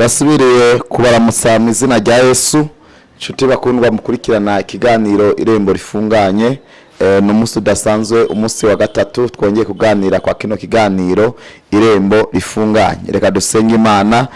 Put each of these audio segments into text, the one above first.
Ndasubiriye kubaramutsa mu izina rya Yesu. Inshuti bakundwa mukurikirana ikiganiro Irembo Rifunganye, ni umunsi udasanzwe, umunsi wa gatatu twongeye kuganira kwa kino kiganiro Irembo Rifunganye. Reka dusenge Imana,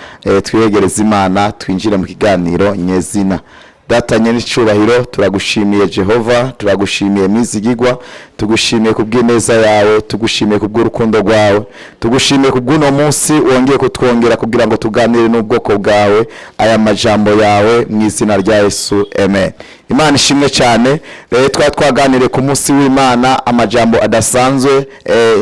twiyegereze Imana, twinjire mu kiganiro nyezina. Data nyen'icubahiro, turagushimiye Jehova, turagushimiye Mwizigigwa, tugushimiye kubw'ineza yawe, tugushimiye kubw'urukundo rwawe, tugushimiye kubw'uno munsi wongeye kutwongera kugira ngo tuganire n'ubwoko bwawe aya majambo yawe, mu izina rya Yesu, amen. Imana ishimwe cyane. Rero twari twaganiriye ku munsi w'Imana amajambo adasanzwe,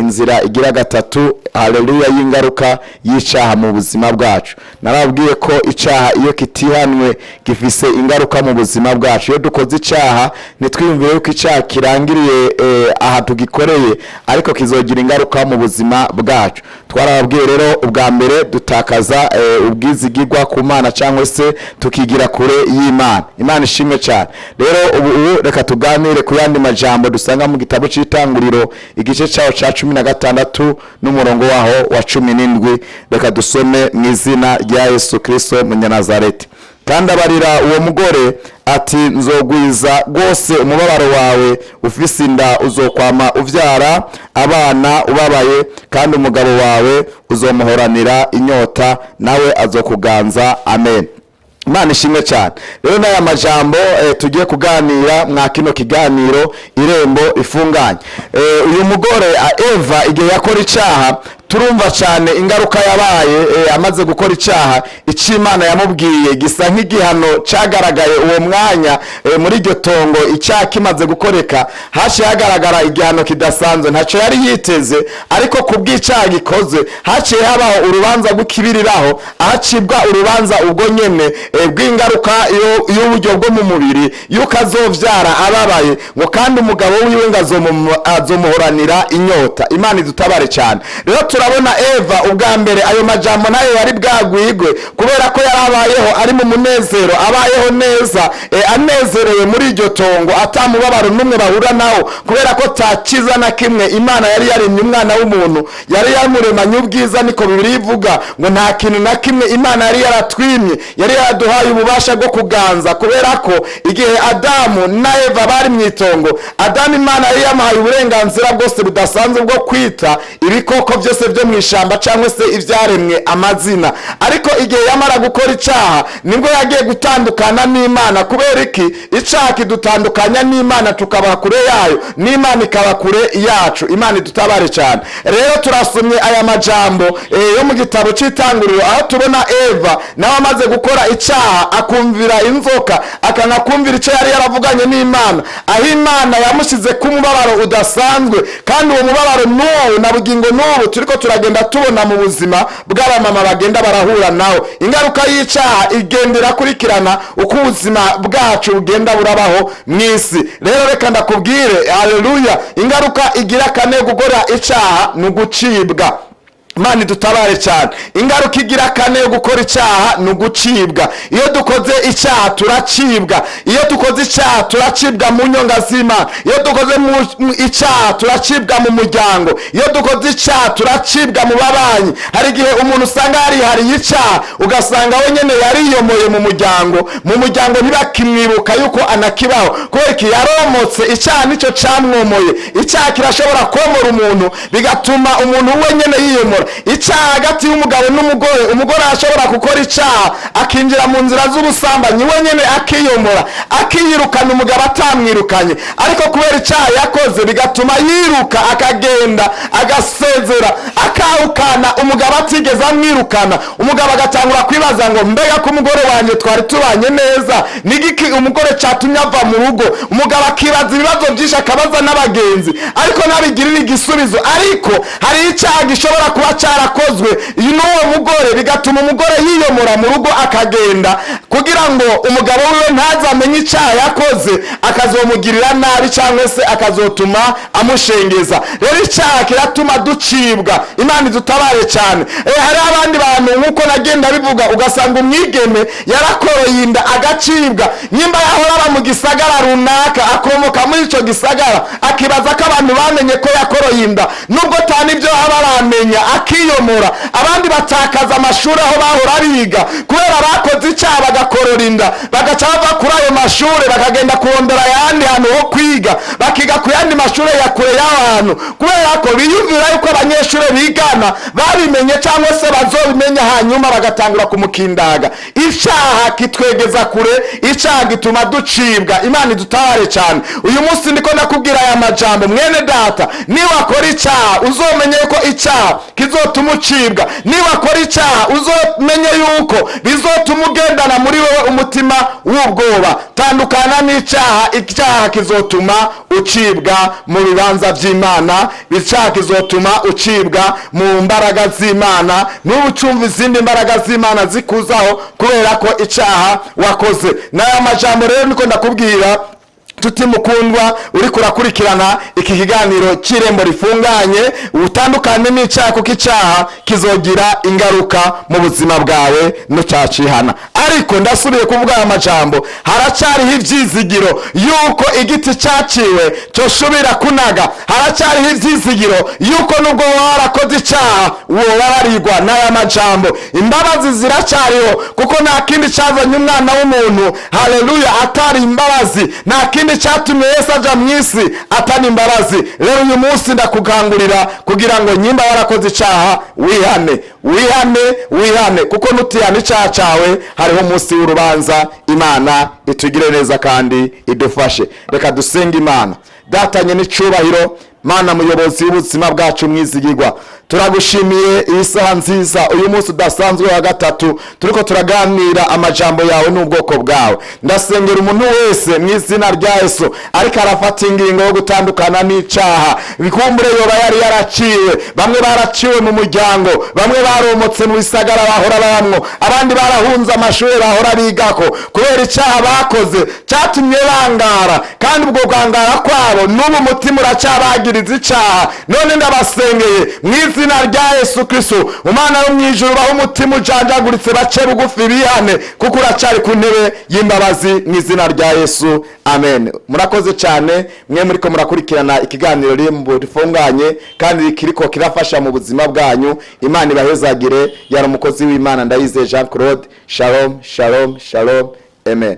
inzira igira gatatu, haleluya, y'ingaruka y'icaha mu buzima bwacu. Narabwiye ko icaha iyo kitihanwe gifise ingaruka mu buzima bwacu. Iyo dukoze icaha, ntitwiyumvire yuko icaha kirangiriye aha tugikoreye, ariko kizogira ingaruka mu buzima bwacu. Twarababwiye rero, ubwa mbere dutakaza ubwizigirwa ku Mana cyangwa se tukigira kure y'Imana. Imana ishimwe cyane. Rero ubu reka tuganire ku yandi majambo dusanga mu gitabo c'Itanguriro, igice cyaho ca 16 n'umurongo waho wa 17. Reka dusome mu izina rya Yesu Kristo Munyanazareti. Kandi abarira uwo mugore ati: "Nzogwiza rwose umubabaro wawe ufise inda, uzokwama uvyara abana ubabaye, kandi umugabo wawe uzomuhoranira inyota, nawe azokuganza." Amen. Imana ishimwe cyane. Rero n'aya majambo tugiye kuganira mwa kino kiganiro Irembo Ifunganye. Uyu mugore Eva, igihe yakora icaha, turumva cyane ingaruka yabaye. Amaze gukora icaha, icyo Imana yamubwiye gisa nk'igihano cyagaragaye uwo mwanya muri iryo tongo. Icyaha kimaze gukoreka, haciye hagaragara igihano kidasanzwe. Ntacyo yari yiteze, ariko ku bw'icyaha gikoze haciye habaho urubanza rw'ikibiriraho, ahacibwa urubanza ubwo nyene bw'ingaruka y'uburyo bwo mu mubiri, yuko azovyara ababaye, ngo kandi umugabo wiwe ngo azomuhoranira inyota. Imana idutabare cyane. Rero turabona Eva ubwa mbere ayo majambo nayo yari bwagwigwe, kubera ko yari abayeho ari mu munezero, abayeho neza, anezerewe muri iryo tongo, atamubabaro n'umwe bahura nawo, kubera ko takiza na kimwe Imana yari yaremye umwana w'umuntu, yari yamuremanye ubwiza. Niko Bibiliya ivuga ngo nta kintu na kimwe Imana yari yaratwimye, yari yaraduhaye ububasha bwo kuganza. Kubera ko igihe Adamu na Eva bari mu itongo, Adamu Imana yari yamuhaye uburenganzira bwose budasanzwe bwo kwita ibikoko byose byo mu ishyamba cyangwa se ibyaremwe amazina. Ariko igihe yamara gukora icyaha, nibwo yagiye gutandukana n'Imana. Kubera iki? Icyaha kidutandukanya n'Imana, tukaba kure yayo, n'Imana ikaba kure yacu. Imana idutabare cyane. Rero turasomye aya majambo yo mu gitabo cy'Itanguriro, aho tubona Eva nawe amaze gukora icyaha, akumvira inzoka, akanakumvira icyo yari yaravuganye n'Imana, aho Imana yamushyize ku mubabaro udasanzwe. Kandi uwo mubabaro n'ubu na bugingo n'ubu turiko turagenda tubona mu buzima bw'abamama bagenda barahura nawo. Ingaruka y'icyaha igenda irakurikirana uko ubuzima bwacu bugenda burabaho mu isi. Rero reka ndakubwire, haleluya, ingaruka igira kane yo gukora icyaha ni ugucibwa. Imana idutabare cyane. Ingaruka igira kane yo gukora icyaha ni ugucibwa. Iyo dukoze icyaha turacibwa. Iyo dukoze icyaha turacibwa mu nyonga z'Imana. Iyo dukoze icyaha turacibwa mu muryango. Iyo dukoze icyaha turacibwa mu babanyi. Hari igihe umuntu usanga yarihariye icyaha, ugasanga we nyine yariyomoye mu muryango, mu muryango ntibakimwibuka yuko anakibaho. Kubera iki? Yaromotse. Icyaha nicyo camwomoye. Icyaha kirashobora komora umuntu, bigatuma umuntu we nyine yiyomora. Icyaha hagati y'umugabo n'umugore, umugore ashobora gukora icyaha akinjira mu nzira z'ubusambanyi, we nyine akiyomora, akiyirukana, umugabo atamwirukanye, ariko kubera icyaha yakoze bigatuma yiruka, akagenda, agasezera, akahukana, umugabo atigeze amwirukana. Umugabo agatangura kwibaza ngo: "Mbega ko umugore wanjye twari tubanye neza, nigiki umugore cyatumye ava mu rugo?" Umugabo akibaza ibibazo byinshi, akabaza n'abagenzi, ariko ntabigirire igisubizo. Ariko hari icyaha gishobora kuba cyarakozwe n'uwo mugore, bigatuma umugore yiyomora mu rugo akagenda. Ku Kugira ngo umugabo wiwe ntazamenye icyaha yakoze, akazomugirira nabi cyangwa se akazotuma amushengeza. Rero icyaha kiratuma ducibwa. Imana idutabare cyane. Hari abandi bantu, nk'uko nagenda bivuga, ugasanga umwigeme yarakoroye inda agacibwa. Nyimba yahora aba mu gisagara runaka, akomoka muri icyo gisagara, akibaza ko abantu bamenye ko yakoroye inda, nubwo tani ibyo baba baramenya, akiyomora. Abandi batakaza amashuri aho bahora biga kubera bakoze icyaha bagakorora inda, bagaca bava kuri ayo mashuri bakagenda kurondera ayandi hantu ho kwiga, bakiga ku yandi mashuri ya kure y'ahantu, kubera ko biyumvira yuko abanyeshuri bigana babimenye cyangwa se bazobimenya, hanyuma bagatangura kumukindaga. Icyaha kitwegeza kure, icyaha gituma ducibwa. Imana idutabare cyane. Uyu munsi ndiko ndakubwira aya majambo, mwene data: niwakora icyaha, uzomenye ko icyaha kizotuma ucibwa. Niwakora icyaha, uzomenye yuko bizotuma ugendana muri wowe umutima w'ubwoba. Tandukana n'icyaha. Icyaha kizotuma ucibwa mu bibanza by'Imana, icyaha kizotuma ucibwa mu mbaraga z'Imana. N'ubu ucumva izindi mbaraga z'Imana zikuzaho kubera ko icyaha wakoze. N'aya majambo rero niko ndakubwira, tuti mukundwa uri kurakurikirana iki kiganiro cy'Irembo Rifunganye, utandukane n'icyaha, kuko icyaha kizogira ingaruka mu buzima bwawe nucacihana. Ariko ndasubiye kuvuga aya majambo: haracyariho ibyizigiro yuko igiti cyaciwe cyoshobora kunaga. Haracyariho ibyizigiro yuko nubwo waba warakoze icyaha wobabarirwa n'aya majambo. Imbabazi ziracyariho, kuko nta kindi cyazanye umwana w'umuntu, haleluya, atari imbabazi. Nta kindi cyatumye Yesu aja mu isi atari imbabazi. Rero uyu munsi ndakukangurira kugira ngo nyimba warakoze icyaha, wihane, wihane, wihane, kuko nutihana icyaha cyawe hariho umunsi w'urubanza. Imana itugire neza kandi idufashe. Reka dusenge Imana. Datanye n'icyubahiro, Mana muyobozi w'ubuzima bwacu mwizigirwa, turagushimiye iyi saha nziza, uyu munsi udasanzwe wa gatatu turiko turaganira amajambo yawe n'ubwoko bwawe. Ndasengera umuntu wese mu izina rya Yesu ariko arafata ingingo yo gutandukana n'icaha. Bikumbure yoba yari yaraciwe. Bamwe baraciwe mu muryango, bamwe baromotse mu bisagara bahora babamwo, abandi barahunze amashuri bahora bigako kubera icyaha bakoze cyatumye bangara, kandi ubwo kwangara kwabo n'ubu umutima uracyabagiriza icyaha. None ndabasengeye mu izina rya Yesu Kristo, umwana wo mu ijuru, baho umutima ujanjaguritse, bace bugufi bihane, kuko uracyari ku ntebe y'imbabazi, mu izina rya Yesu, amen. Murakoze cyane mwe muriko murakurikirana ikiganiro Irembo Rifunganye kandi kiriko kirafasha mu buzima bwanyu. Imana ibahezagire. Yari umukozi w'Imana Ndayizeye Jean Claude. Shalom, shalom, shalom, amen.